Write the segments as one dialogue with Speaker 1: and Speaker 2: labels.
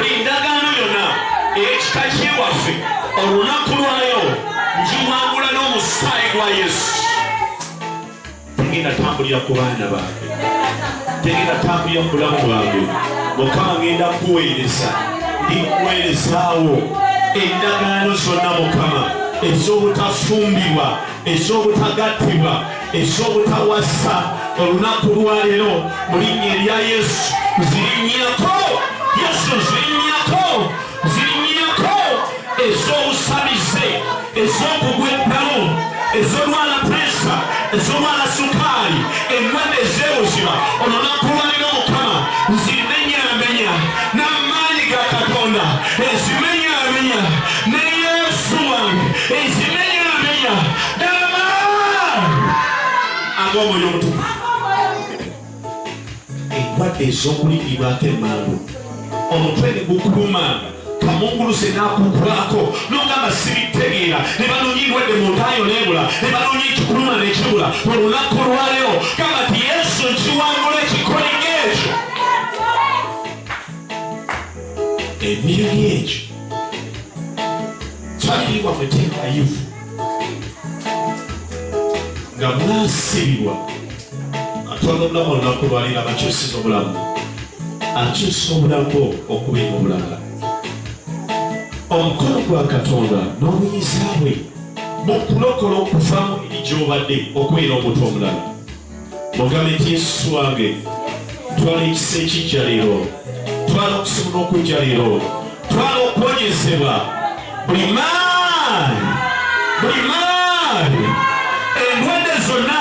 Speaker 1: Buli ndagaano yonna ey'ekika ky'ewaffe olunaku lwayo ngiwangula n'omusaayi gwa Yesu. Tegenda tambulira ku baana bange, tegenda tambulira ku bulamu bwange. Mukama ngenda kuweereza, ndi kuweerezaawo endagaano zonna Mukama ez'obutafumbirwa, ez'obutagattibwa, ez'obutawasa. Olunaku lwaleero mu linnya erya Yesu zirinnyako, Yesu zirinnyako, zirinnyako ez'obusamize, ez'okugwa eddalu, ez'olwala puresa, ez'olwala sukaali, endwadde ez'ebuziba. Olunaku lwaleero Mukama zimenyamenya n'amaanyi ga Katonda, ezimenyamenya ne Yesu wange, ezimenyamenya n'amaanyi ag'Omwoyo Omutukuvu. Endwadde ez'okulinyibwako emmandu, omutwe ne gukulumanga, kamunguluze n'akugwako n'ogamba sibitegeera, ne banoonya endwadde mu ntaayo n'ebula, ne banoonya ekikuluma n'ekibula. Olunaku lwaleero gamba nti Yesu nkiwangula ekikoligo ekyo, emyoyo egyo. Famiri wamwe teri bayivu nga mwasibibwa Katonda omulamu. Olunaku lwaleero abakyusiza obulamu, akyusa obulamu bwo okubeera obulala. Omukono gwa Katonda n'obuyinza bwe bukulokola okuva mu eri gy'obadde okubeera omuntu omulala. Mugambe nti Yesu wange, twala ekisa ekijja leero, twala okusobola okujja leero, twala okuwonyezebwa. Buli maanyi, buli maanyi, endwadde zonna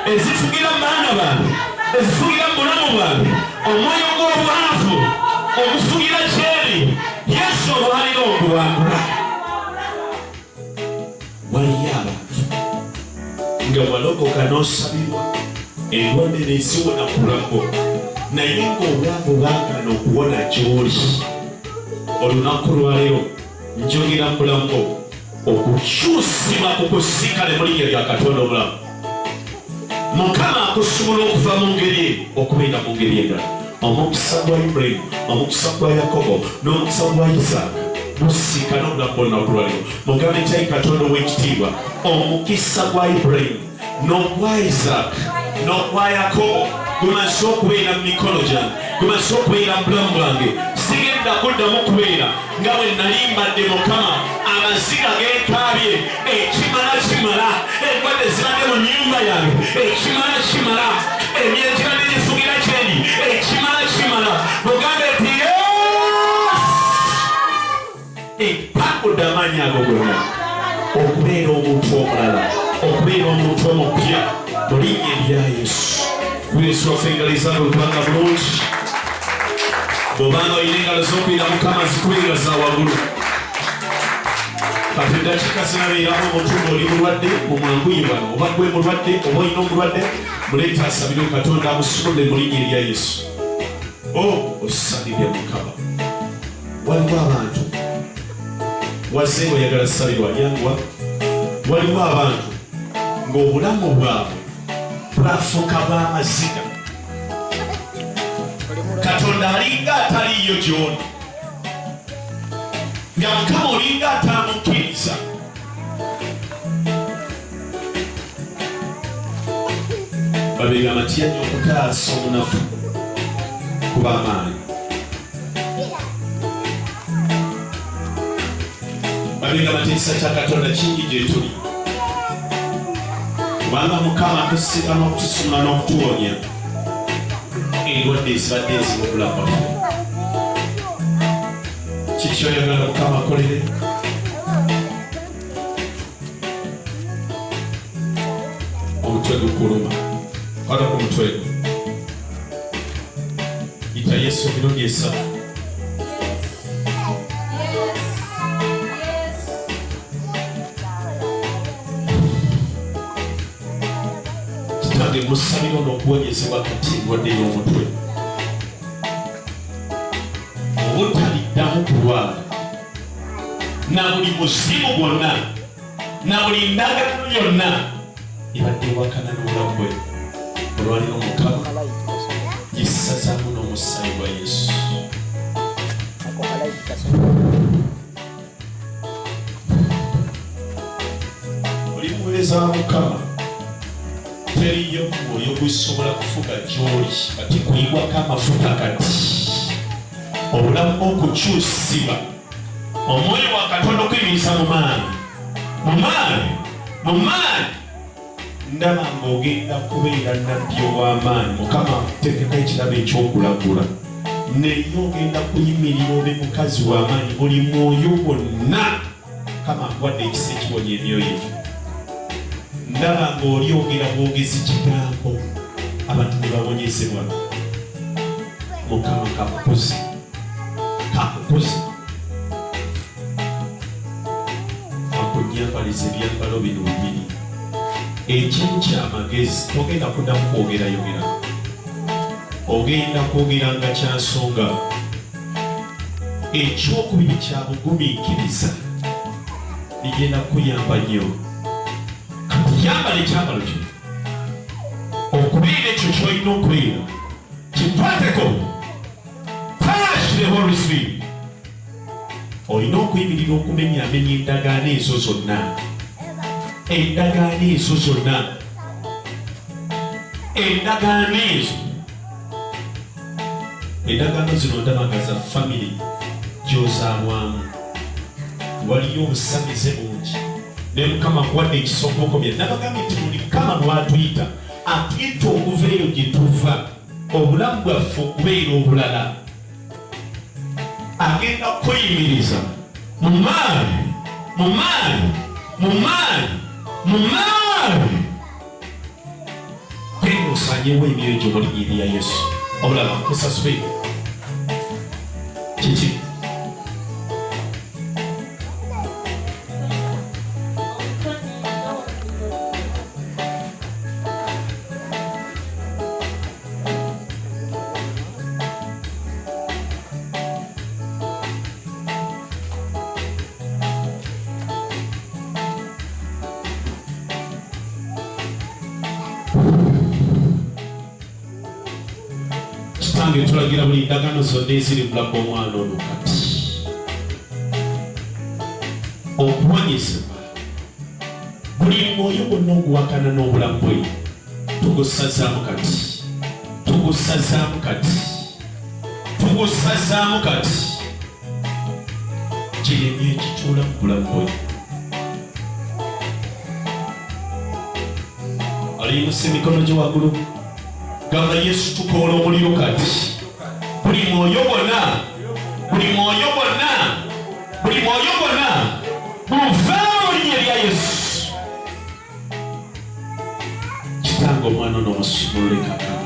Speaker 1: ezifugira mu baana bange, ezifugira mu bulamu bwange, omwoyo gw'obwavu ogufugira kyeri, Yesu olwaliro oguwangula. Waliyo abantu nga walokoka n'osabirwa, endwadde neziwona ku bulamu bwo, naye ng'obwavu bwagaana okuwona gy'oli. Olunaku lwaleero njogera mu bulamu bwo okukyusibwa kukusikale mu linnya lya Katonda omulamu. Mukama akusumula okuva mu ngeri eno okubeera mu ngeri endala. Omukisa gwa Ibulayimu, omukisa gwa Yakobo n'omukisa gwa Isaaka gusiikana obulamu bw'olunaku lwaleero. Mugambe nti ayi Katonda ow'ekitiibwa, omukisa gwa Ibulayimu n'ogwa Isaaka n'ogwa Yakobo gumaze okubeera mu mikono gyange, gumaze okubeera mu bulamu bwange. Sigenda kuddamu kubeera nga bwe nali mbadde. Mukama, amaziga genkaabye ekimala kimala, endwadde zibadde mu nnyumba yange ekimala kimala, emyoyo gibadde gifugira kyendi ekimala kimala. Mugambe nti empangudde amaanyi ago gonna okubeera omuntu omulala, okubeera omuntu omupya mu linnya erya Yesu. Yesu waffe, engalo ezange olubanga bulungi. Bw'obanga olina engalo z'okuyira Mukama, zikube nga za waggulu. Kati eddakiika zinabeeramu omuntu ng'oli mulwadde, mumwanguye wano, oba gwe mulwadde oba olina omulwadde, muleeta asabire Katonda amusumulule mu linnya erya Yesu. O osaanidde Mukama. Waliwo abantu wazze ng'oyagala sabirwa, yanguwa. Waliwo abantu ng'obulamu bwabwe bwafuuka bw'amaziga, Katonda alinga ataliiyo gy'oli, nga Mukama olinga atamukkiriza. Babegamba nti yajja okutaasa omunafu kuba amaanyi. Babegamba nti ekisa kya Katonda kingi gye tuli, kubanga Mukama atusiba n'okutusumula n'okutuwonya endwadde ezibadde ezimu obulamu bwaffe. Kiki oyagala Mukama akolere? Omutwe gukuluma, kwata ku mutwe gwo, yita Yesu emirundi esatu. Kitange, musabira ono okuwonyezebwa kati endwadde y'omutwe, obutaliddamu kulwala, na buli muzimu gwonna na buli ndagaano yonna ebadde ewakana n'obulamu bwe. Olwaliro Mukama gisazaamu n'omusaayi gwa Yesu. Oli muweereza wa Mukama, teriyo mwoyo gusobola kufuga gy'oli kati kuyiwako amafuta kati obulamu okukyusibwa omwoyo wa Katonda okuyimiriza mu maanyi mu maanyi mu maanyi. Ndaba ng'ogenda kubeera nabbi ow'amaanyi. Mukama akuteekeko ekirabo eky'okulagula, naye ogenda kuyimirira obe mukazi w'amaanyi. Buli mwoyo gwonna Mukama akuwadde ekisa ekiwonya emyoyo egyo. Ndaba ng'olyogera bwogezi kigambo abantu ne bawonyezebwa. Mukama kakukuze, kakukuze, akunyambaliza ebyambalo bino bibiri. Ekimu kyamagezi, togenda kuddamu kwogerayogera, ogenda kwogera nga kyansonga. Ekyokubiri kya bugumiikiriza, bigenda kukuyamba nnyo. Kati yambala ekyambalo kyo okubeera ekyo kyolina okubeera, kikwateko. Touch the Holy Spirit. Olina okuyimirira okumenyamenya endagaano ezo zonna, endagaano ezo zonna, endagaano ezo. Endagaano zino ndaba nga za famire gy'ozaalwamu, waliyo obusamize bungi, naye Mukama akuwadde ekisa okubukomya. Nabagambye nti buli Mukama lw'atuyita, atuyita okuva eyo gye tuva, obulamu bwaffe okubeera obulala. Agenda kukuyimiriza mu maanyi, mu maanyi, mu maanyi, mu maanyi. Genda osanyewo emyoyo gyo mu linnya erya Yesu. Obulala kusasule kiki? Kitange, tulagira buli ndagaano zonna eziri mu bulamu bw'omwana ono kati okuwonyezebwa. Buli mwoyo gwonna oguwakana n'obulamu bwe tugusazaamu kati, tugusazaamu kati, tugusazaamu kati. Kiremye ekituula mu bulamu bwe. Aliyimusa emikono gye waggulu, gamba Yesu, tukoola omuliro kati. Buli mwoyo gwonna, buli mwoyo gwonna, buli mwoyo gwonna guveewo mu linnya lya Yesu. Kitange, omwana ono musumulule kakano,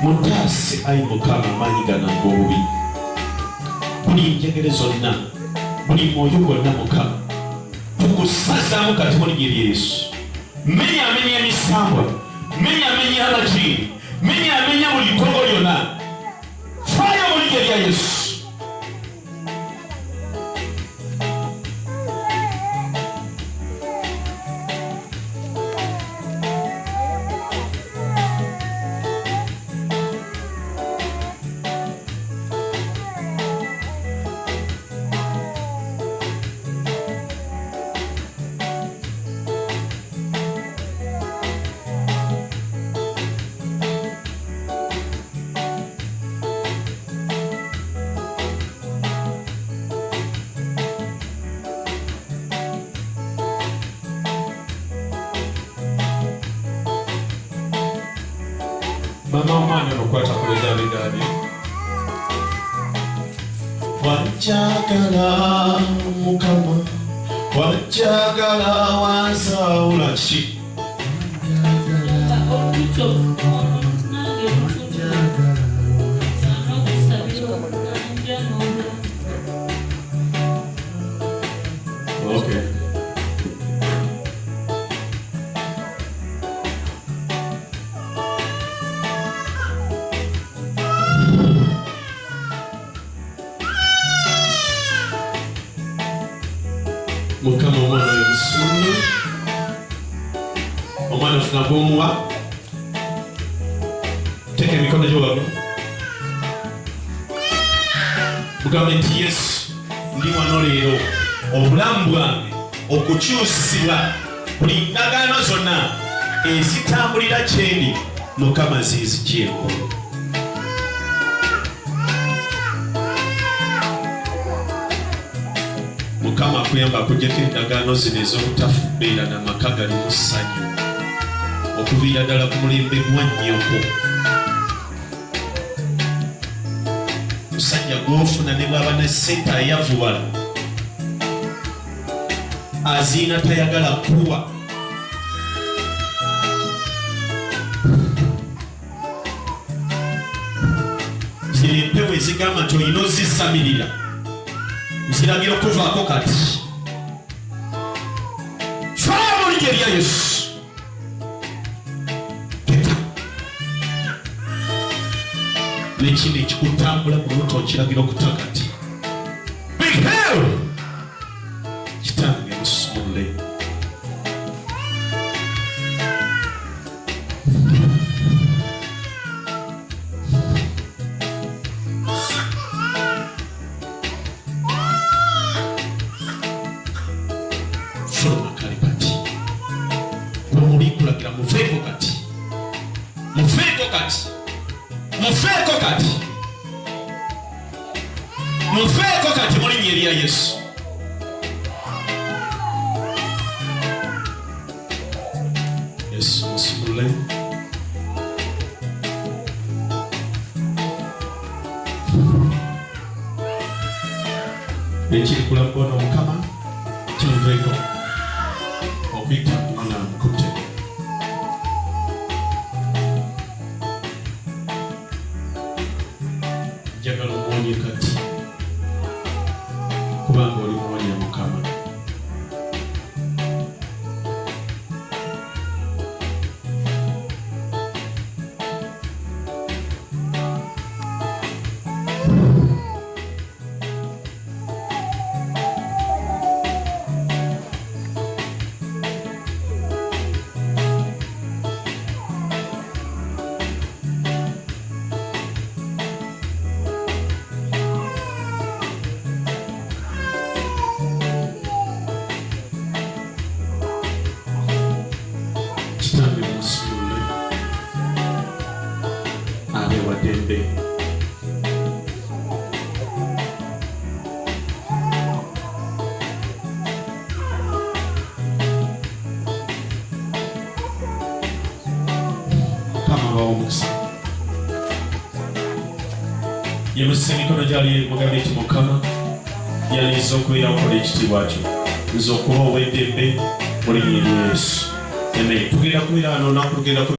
Speaker 1: mutaase ayi Mukama amaanyi gano ag'obubi, buli njegere zonna, buli mwoyo gwonna. Mukama, tugusazaamu kati mu linnya lya Yesu. Menya amenya emisambwa, menya amenya abajiini, menya amenya buli kkogo lyonna. Faayo mu linnya lya Yesu. Mama omwana nokwata ku bigabega bye. Wanjagala Mukama, wanjagala, wanzawula ki? Okay. Mukama, omwana oyo musuule, omwana ofuna gwomuwa. Teeka emikono gyo waggulu. Mugambe nti, Yesu, ndi wano leero, obulamu bwange okukyusibwa, buli ndagaano zonna ezitambulira kyendi, Mukama, zinzigyeko. Mukama akuyamba akugyeko endagaano zino ez'obutafubeera n'amaka galimu ssanyu okuviira ddala ku mulembe gwa nnyoko. Musajja gwofuna ne bwaba ne sente ayavuwala, aziina, tayagala kuwa. Zino empewo ezigamba nti olina ozisamirira, nziragira okuvaako kati. Faa mu linnya erya Yesu. Nekino ekikutambula mu lubuto nkiragira okuta kati. Be healed. Kitange, musumulule. Fuluma kale kati. Gwomuli kulagira, muveeko kati, muveeko kati, muveeko kati, muveeko kati mu linnya erya Yesu. Yesu, musumulule. Ekiri kulamu Mukama kimuveeko okuyita mwana mukutte. Njagala omuwonye kati, kubanga oli muwonya, Mukama. Kitange, musumulule abe waddembe. Mukama abawe omukisa. Yimusa emikono gyali, mugambe nti, Mukama, yaliza okubeera okola ekitiibwa kyo, nze okuba ow'eddembe mu linnya erya Yesu. Amen. Tugenda kubeera wano olunaku lugenda.